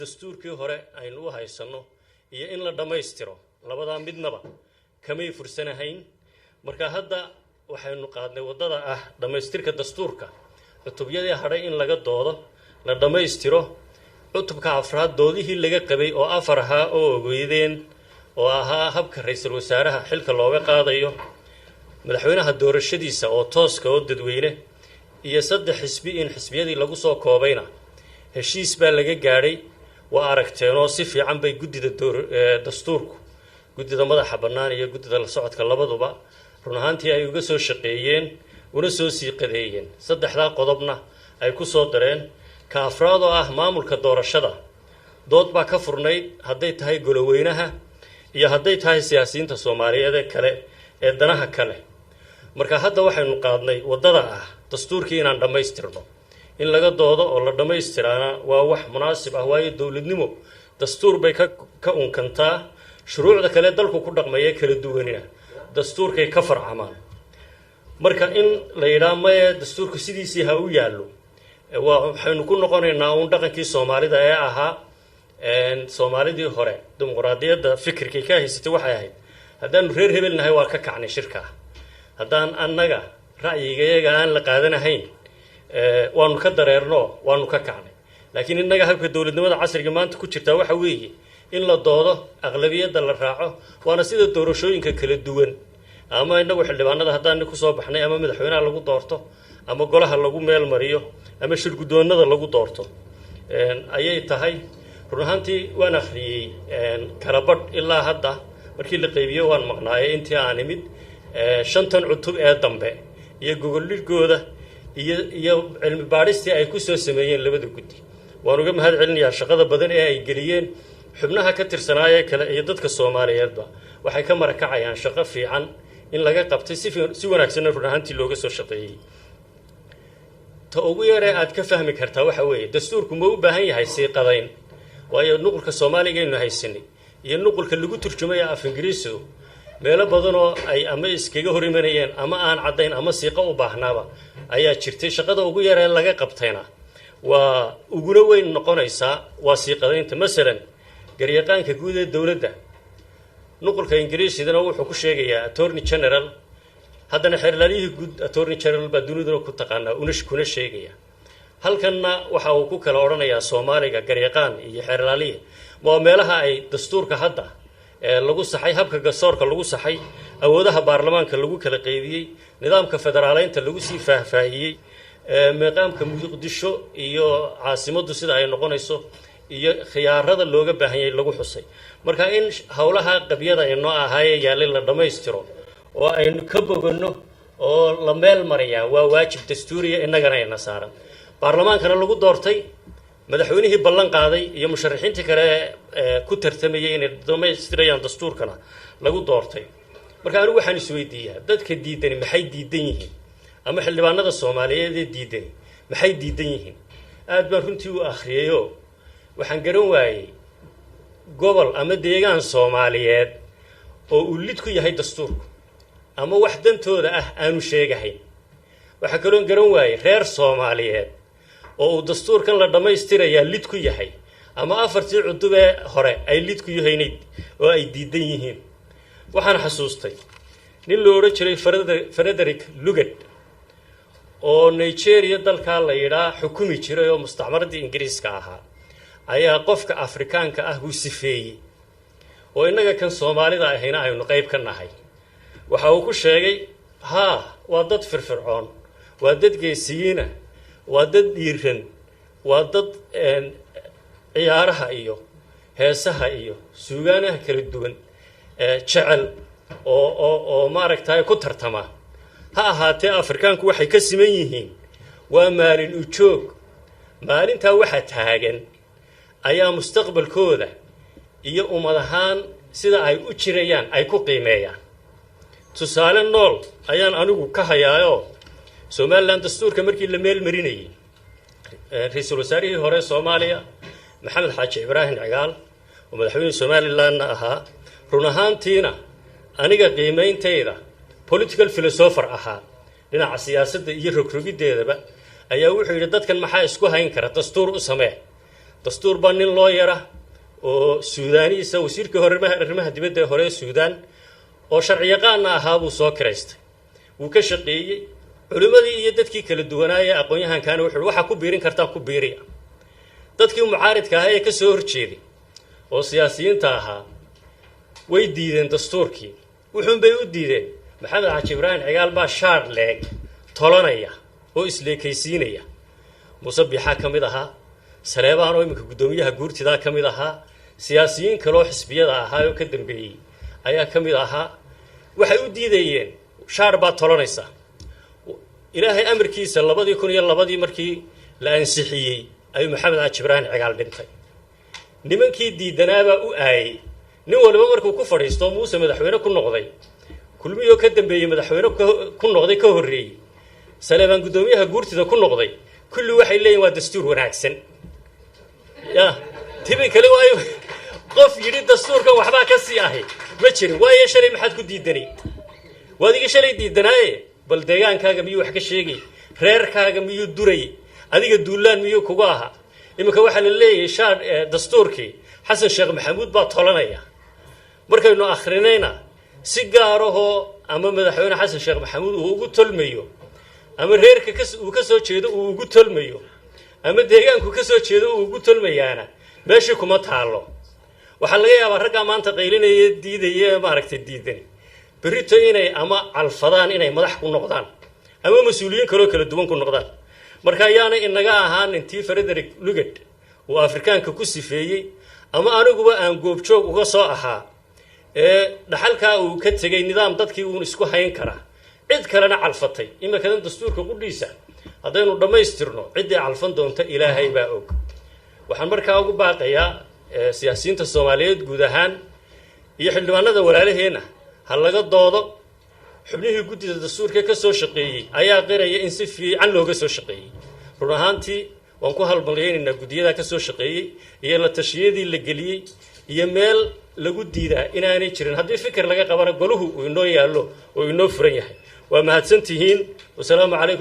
Dastuurkii hore aynu u haysanno iyo in la dhammaystiro, labadaa midnaba kamay fursanahayn. Marka hadda waxaynu qaadnay waddada ah dhammaystirka dastuurka, cutubyadii hadhay in laga doodo, la dhammaystiro. Cutubka afraad doodihii laga qabay oo afar ahaa oo ogeydeen, oo ahaa habka ra-iisul wasaaraha xilka looga qaadayo, madaxweynaha doorashadiisa oo tooska oo dadweyne, iyo saddex xisbi in xisbiyadii lagu soo koobayna, heshiis baa laga gaadhay. Waa aragteenoo si fiican bay guddida dastuurku, guddida madaxa bannaan iyo guddida la socodka labaduba, run ahaantii ay uga soo shaqeeyeen una soo siiqadeeyeen. Saddexdaa qodobna ay ku soo dareen. Ka afraad oo ah maamulka doorashada, dood baa ka furnayd, hadday tahay goloweynaha iyo hadday tahay siyaasiyiinta Soomaaliyeed ee kale ee danaha kale. Marka hadda waxaynu qaadnay waddada ah dastuurkii inaan dhammaystirno. In laga doodo oo la dhammaystiraana waa wax munaasib ah, waayo dowladnimo dastuur bay ka unkantaa. Shuruucda kale dalku ku dhaqmaya kala duwanina dastuurkay ka farcamaan. Marka in la yidhaha maye, dastuurku sidiisii ha u yaallo, waa waxaynu ku noqonaynaa uun dhaqankii Soomaalida ee ahaa. Soomaalidii hore dimuqraadiyadda fikirkay ka haysatay waxay ahayd, haddaanu reer hebel nahay waa ka kacnay shirkaa, haddaan annaga ra'yigayaga aan la qaadanahayn waanu ka dareerno, waanu ka kacnay. Laakiin innaga habka dowladnimada casriga maanta ku jirtaa waxa weeye in la doodo, aqlabiyadda la raaco. Waana sida doorashooyinka kala duwan, ama inagu xildhibaanada haddaan kusoo baxnay, ama madaxweynaha lagu doorto, ama golaha lagu meel mariyo, ama shirguddoonada lagu doorto ayay tahay. Run ahaantii waan akhriyey kalabadh ilaa hadda markii la qaybiyo, waan maqnaayay intii aan imid. Shantan cutub ee dambe iyo gogoldhigooda iyo cilmi baadhistii ay ku soo sameeyeen labada guddi, waan uga mahad celinayaa shaqada badan ee ay geliyeen. Xubnaha ka tirsanaayee kale iyo dadka Soomaaliyeedba waxay ka marakacayaan shaqo fiican in laga qabtay, si wanaagsanna run ahaantii looga soo shaqeeyey. Ta ugu yaree aad ka fahmi kartaa waxa weeye, dastuurku ma u baahan yahay siiqadayn? Waayo nuqulka Soomaaligaynu haysanay iyo nuqulka lagu turjumaya af Ingiriisidu meelo badanoo ay ama iskaga hor imanayeen ama aan caddayn ama siiqo u baahnaaba ayaa jirtay. Shaqada ugu yaree laga qabtayna waa uguna weyn noqonaysaa waa siiqadaynta. Masalan, garyaqaanka guud ee dowladda nuqulka Ingiriisidana wuxuu ku sheegayaa attorney general, haddana xeerlaaliyihii guud attorney general baa duniduna ku taqaanaa una kuna sheegaya. Halkanna waxa uu ku kala odhanayaa Soomaaliga garyaqaan iyo xeerlaaliye. Waa meelaha ay dastuurka hadda lagu saxay, habka garsoorka lagu saxay, awoodaha baarlamaanka lagu kala qaybiyey, nidaamka federaaleynta lagu sii faahfaahiyey, meeqaamka Muqdisho iyo caasimaddu sida ay noqonayso iyo khiyaarada looga baahan yahay lagu xusay. Marka in howlaha qabyada inoo ahaayee yaallay la dhammaystiro oo aynu ka boganno oo la meel mariyaa waa waajib dastuuriya innagana ayna saaran, baarlamaankana lagu doortay, madaxweynihii ballan qaaday iyo musharaxiintii kale ee ku tartamayay inay dhammaystirayaan dastuurkana lagu doortay. Marka anigu waxaan isweydiiyaa, dadka diidani maxay diidan yihiin? Ama xildhibaanada Soomaaliyeed ee diidani maxay diidan yihiin? Aad baan runtii u akhriyayoo waxaan garan waayey gobol ama deegaan Soomaaliyeed oo uu lid ku yahay dastuurku ama wax dantooda ah aanu sheegahayn. Waxaa kaloon garan waayey reer Soomaaliyeed oo uu dastuurkan la dhammaystirayaa lid ku yahay ama afartii cutub ee hore ay lid ku yahaynayd oo ay diidan yihiin. Waxaan xasuustay nin la odhan jiray Frederick Lugard oo Nigeria dalkaa la yidhaa xukumi jiray oo mustacmaradii Ingiriiska ahaa, ayaa qofka Afrikaanka ah buu sifeeyey, oo innaga kan Soomaalida ahayna aynu qayb ka nahay. Waxa uu ku sheegay, haa, waa dad firfircoon, waa dad geesiyiina, waa dad dhiiran, waa dad ciyaaraha iyo heesaha iyo suugaanaha kala duwan jecel oo maaragtay ku tartama. Ha ahaatee, Afrikaanku waxay ka siman yihiin waa maalin ujoog. Maalintaa waxa taagan ayaa mustaqbalkooda iyo ummad ahaan sida ay u jirayaan ay ku qiimeeyaan. Tusaale nool ayaan anigu ka hayaayoo, Somalilan dastuurka markii la meel marinayey, ra-iisul wasaarihii hore Soomaaliya Maxamed Xaaji Ibraahim Cigaal oo madaxweyne Somalilandna ahaa, run ahaantiina aniga qiimeyntayda political philosopher ahaa dhinaca siyaasadda iyo rogrogiddeedaba, ayaa wuxuu yidhi, dadkan maxaa isku hayn kara? Dastuur u samee. Dastuur baa nin loo yara oo Suudaaniisa, wasiirkii hore arrimaha dibadda ee hore ee Suudaan oo sharciyaqaanna ahaa, buu soo kiraystay, wuu ka shaqeeyey. Culimmadii iyo dadkii kala duwanaaya aqoon-yahankaana wuxu uhi waxaa ku biirin kartaan ku biiriya. Dadkii mucaaridka ahaa ee ka soo horjeeday oo siyaasiyiinta ahaa way diideen dastuurkii. Wuxuunbay u diideen Maxamed Xaaji Ibraahim Cigaal baa shaadh leeg tolanaya oo isleekaysiinaya. Muuse Biixaa ka mid ahaa, Saleebaan oo iminka guddoomiyaha guurtidaa ka mid ahaa, siyaasiyiin kaleoo xisbiyada ahaa oo ka dambeeyey ayaa ka mid ahaa. Waxay u diidayeen shaadh baad tolanaysaa. Ilaahay amarkiisa 2002-dii markii la ansixiyey ayuu Maxamed Xaaji Ibraahim Cigaal dhintay. Nimankii diidanaabaa u aayey. Nin waliba markuu ku fadhiisto, Muuse madaxweyne ku noqday, Kulmiyoo ka dambeeyey madaxweyne ku noqday, ka horreeyey Saleebaan guddoomiyaha guurtida ku noqday, kulli waxay leeyihin waa dastuur wanaagsan. Ya tibi kale waayo, qof yidhi dastuurkan waxbaa ka sii ahi ma jirin. Waayo, shalay maxaad ku diidanay? Waad iga shalay diidanaaye. Bal deegaankaaga miyuu wax ka sheegay? Reerkaaga miyuu duray? Adiga duulaan miyuu kuga ahaa? Iminka waxaa la leeyahay shaar dastuurkii Xasan Sheekh Maxamuud baa tolanaya. Markaynu akhrinayna si gaarahoo ama madaxweyne Xasan Sheekh Maxamuud uu ugu tolmayo, ama reerka uu ka soo jeedo uu ugu tolmayo, ama deegaanku ka soo jeedo uu ugu tolmayaana meeshii kuma taallo. Waxaa laga yaabaa raggaa maanta qaylinaya, diidaya, maaragtay, diidan berrito inay ama calfadaan inay madax ku noqdaan ama mas-uuliyiin kaloo kala duwan ku noqdaan. Marka ayaanay inaga ahaan intii Frederick Lugard uu Afrikaanka ku sifeeyey ama aniguba aan goobjoog uga soo ahaa ee dhaxalkaa uu ka tegey nidaam dadkii uun isku hayn karaa, cid kalena calfatay. Iminkadan dastuurka qudhiisa haddaynu dhammaystirno, ciddii calfan doonta Ilaahay baa og. Waxaan markaa ugu baaqayaa siyaasiyiinta Soomaaliyeed guud ahaan iyo xildhibaanada walaalaheenna, ha laga doodo. Xubnihii guddida dastuurka ka soo shaqeeyey ayaa qiraya in si fiican looga soo shaqeeyey. Run ahaantii waan ku halmalyaynaynaa guddiyadaa ka soo shaqeeyey iyo la tashiyadii la geliyey, iyo meel lagu diidaa inaanay jirin. Haddii fikir laga qabana, goluhu uu inoo yaallo oo inoo furan yahay. Waa mahadsan tihiin. Wasalaamu calaykum.